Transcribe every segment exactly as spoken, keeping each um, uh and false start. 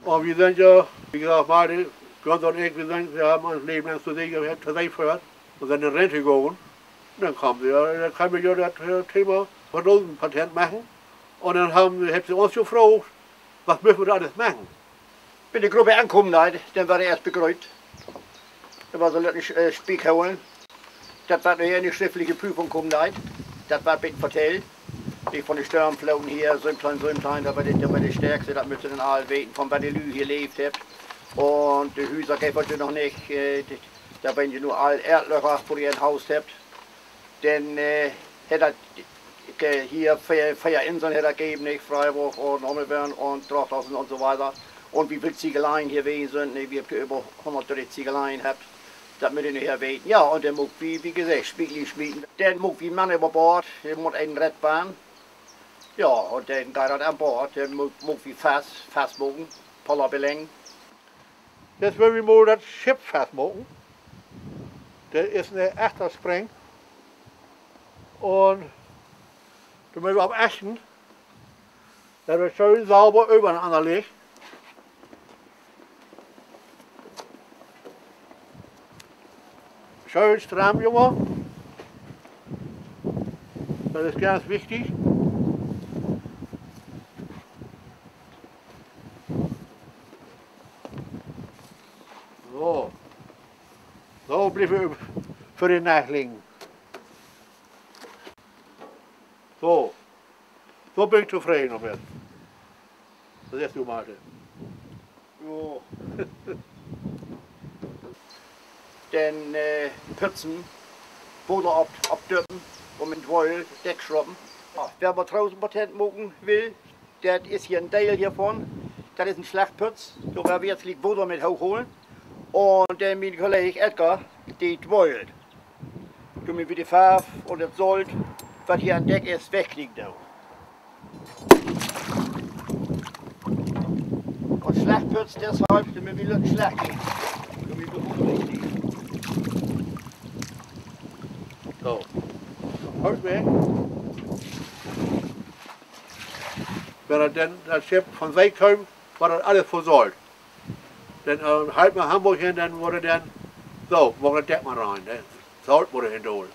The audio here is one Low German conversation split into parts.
Un wi sünd ja, as ik segg, Martin, Günther un ik, wi sünd, wi hebben uns Leven lang to See, to See föhrt un sünd in Rente gahn. Denn kamen wi, denn keem ja dat Thema Verdosenpatent maken. Un denn hebbt se uns jefraagt: Wat mööt wi dor allens maken? Wenn de Gruppe ankamen deit, denn warrt de eerst begrööt. Dat weer so 'n lütten Spiek holen. Dat, wat nahher in de schriftliche Prüfung kamen deit, dat warrt beten vertellt. De von de Stormfloten hier, söventeihn söventeihn, dat weer de, dat weer de stärkste, dat mööt se denn all weten, von wat de Lüüd hier leevt hebbt. Un de Hüser geev dat ja noch nich, dat weren ja nu all Eerdlöcher, wo de ehr Huus hebbt. Denn hett dat hier veer, veer Inseln hett dat geven, nich? Freiburg un Hommelbörn un Drochtersen un so wieter. Un wo veel Ziegeleien hier ween sünd, ne, wi hebbt ja över hunnertdörtig Ziegeleien hatt. Dat mööt de nahher weten. Ja, un denn maakt wi, as seggt, Spiekli smieten. Denn maakt wi Mann över Boord, denn mutt een rett warrn. Ja, un denn geiht dat an Boord, denn maakt wi fast, fastmaken, Poller beleggen. Nu wüllt wi mal dat Schipp fastmaken. Dat is 'ne Achterspring. Un dor mööt wi op achten, dat dat schöön sauber övereenanner liggt. Schöön stramm, Junge. Dat is ganz wichtig. So. So blifft he för de Nacht liggen. So. So bün ik tofreden dormit. Wat seggst du, Martin? Jo. Denn pützen, Water op, opdüppen un mit Dweil Deck schruppen. Wer Matrosenpatent maken will, dat is hier en Deel hiervon. Dat is en Slagpütz, dor warr wi jetzt gliek Water mit hoochhalen. Un denn mien Kolleeg Edgar, de dweilt, dormit wi de Farv un dat Solt, wat hier an Deck is, wegkriegen doot. Un Slagpütz deshalb, dormit wi lütten Slag geven, dormit wi unrichtig. So. Holt weg. Wenn dat denn, dat Schipp von See kummt, warrt dat allens versolt. Denn halt na Hamborg hen, denn wurr denn, so, maak dat Deck man rein, ne? Solt wurr hen dol.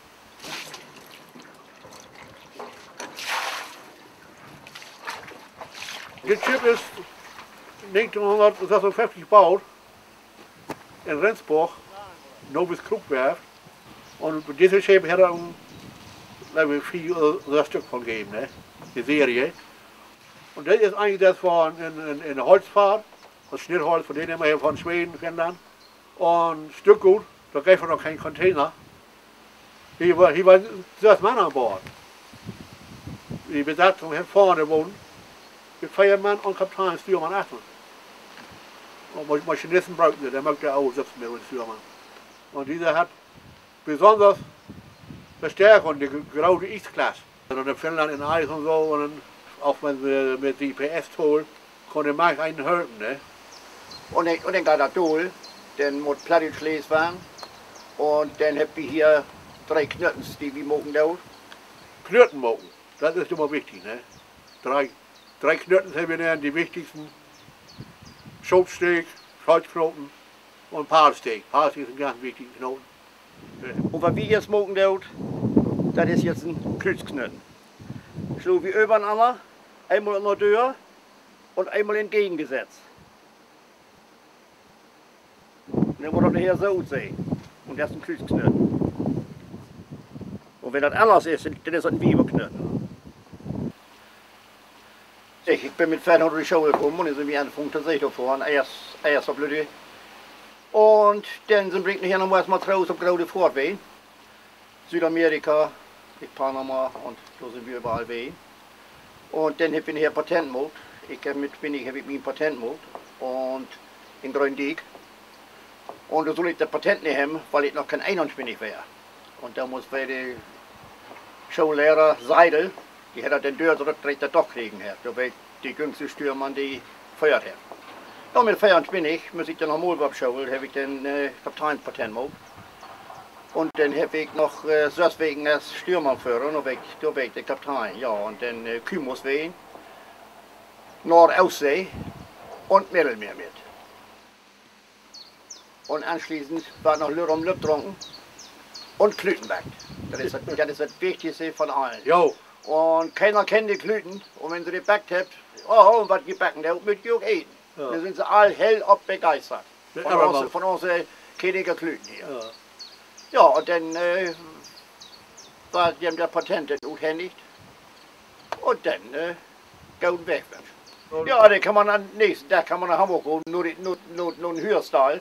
Dit Schipp is negenteihnhunnertsessunföfftig baut in Rendsborg, Nobis Krugwerft. Un disse Scheep hett dat, glööv ik, veer oder söss Stück von geven, ne? De Serie. Un dat is egentlich dat för in, in, in de Holtfahrt, dat Snittholt von Dänemark, von Sweden, Finnland. Un Stückgoot, dor geev dat noch keen Container. Hier weer, hier weren söss Mann an Boord. De Besatzung hett vörn wahnt, de veer Mann un Kaptein, Stüermann achtern. Un Ma-, Maschinisten bruken se, de maakt de Arbeit sülvst mit, de Stüermann. Un disse harr besünners Verstärkung, de grote Iesklass. Un in Finnland in Ies un so, un denn, ok wenn se mit G P S-Tool, kunn de manch een helpen, ne? Un denn, un denn geiht dat dol, denn mutt Plattdüütsch leest warrn. Un denn hebbt wi hier dree Knüttens, de wi maken doot. Knütten maken, dat is jümmer wichtig, ne? Dree, dree Knüttens hebbt wi denn, de wichtigsten: Schootsteek, Schootknoten un Pahlsteek. Pahlsteek is en ganz wichtigen Knoten. Un wat wi jetzt maken doot, dat is jetzt en Krüüzknütten. Sleit wi överenanner, eenmal ünner dör un eenmal entgegengesetzt. Denn mutt dat nahher so utsehn. Un dat is en Krüüzknütten. Un wenn dat anners is, denn is dat en Wieverknütten. Ik, ik bün mit veerteihn na de School kamen un denn sünd wi anfungen to See to fohren. Eerst, eerst op Lüttje. Un denn sünd wi nahher noch mal as Matroos op grote Fohrt ween. Südamerika, in Panama un dor sünd wi överall ween. Un denn hebbt wi nahher Patent maakt. Ik heff mit twintig heff ik mien Patent maakt. Un in Grööndiek. Un dor sull ik dat Patent nich hebben, wiel ik noch keen eenuntwintig weer. Un domals weer de Schoollehrer Seidel, de hett dat denn dördrückt, dat ik dat doch kregen heff. Dor weer ik de jüngste Stüermann, de föhrt hett. Jo, mit veeruntwintig müss ik denn noch mal op School, heff ik denn Kapteinspatent maakt. Un denn heff ik noch söss Weken as Stüermann föhrt, dor weer ik, dor weer ik de Kaptein. Ja, un denn Kümmerst ween, Noordoostsee. un Middelmeer mit. Un anschließend warrt noch Lütt un Lütt drunken un Klüten backt. Dat is dat, dat is dat Wichtigste von allen. Jo. Un keener kennt de Klüten. Un wenn se de backt hebbt, oh, un wat ji backen, dor mööt ji ok eten. Dor sünd se all hell op begeistert. Von unse Kinniker Klüten hier. Ja, un denn, äh, warrt jem dat Patent denn uthännigt. Un denn, äh, goden Weg wünscht. Ja, denn kann man an'n nächsten Dag kann man na Hamborg gahn, na de, na, na, na 'n Hührstall.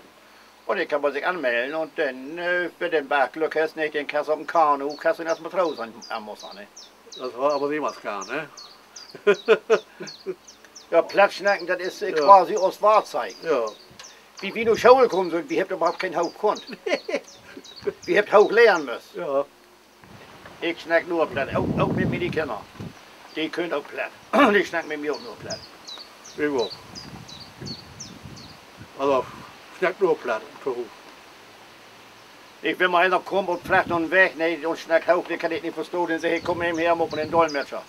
Un denn kann man sik anmellen un denn, äh, wenn du denn Glück hest, nich, denn kannst du op 'n Kanu, kannst du as Matroos an, anmustern, ne? Dat weer aver Seemannsgarn, ne? Ja, Platt snacken, dat is, äh, quasi us Wahrzeichen. Wo wi na School kamen sünd, wi hebbt överhaupt keen Hoop kunnt. Wi hebbt hooch lehren müsst. Ik snack nur Platt, ok, ok mit miene Kinner. De köönt ok Platt. De snackt mit mi ok nur Platt. Ik ok. Also, snack nur Platt to Huus. Nich, wenn mal eener kummt un fraagt na 'n Weg, ne, un snackt hooch, de kann ik nich verstahn, denn segg ik: Kumm even her, maak mal den Dolmetscher.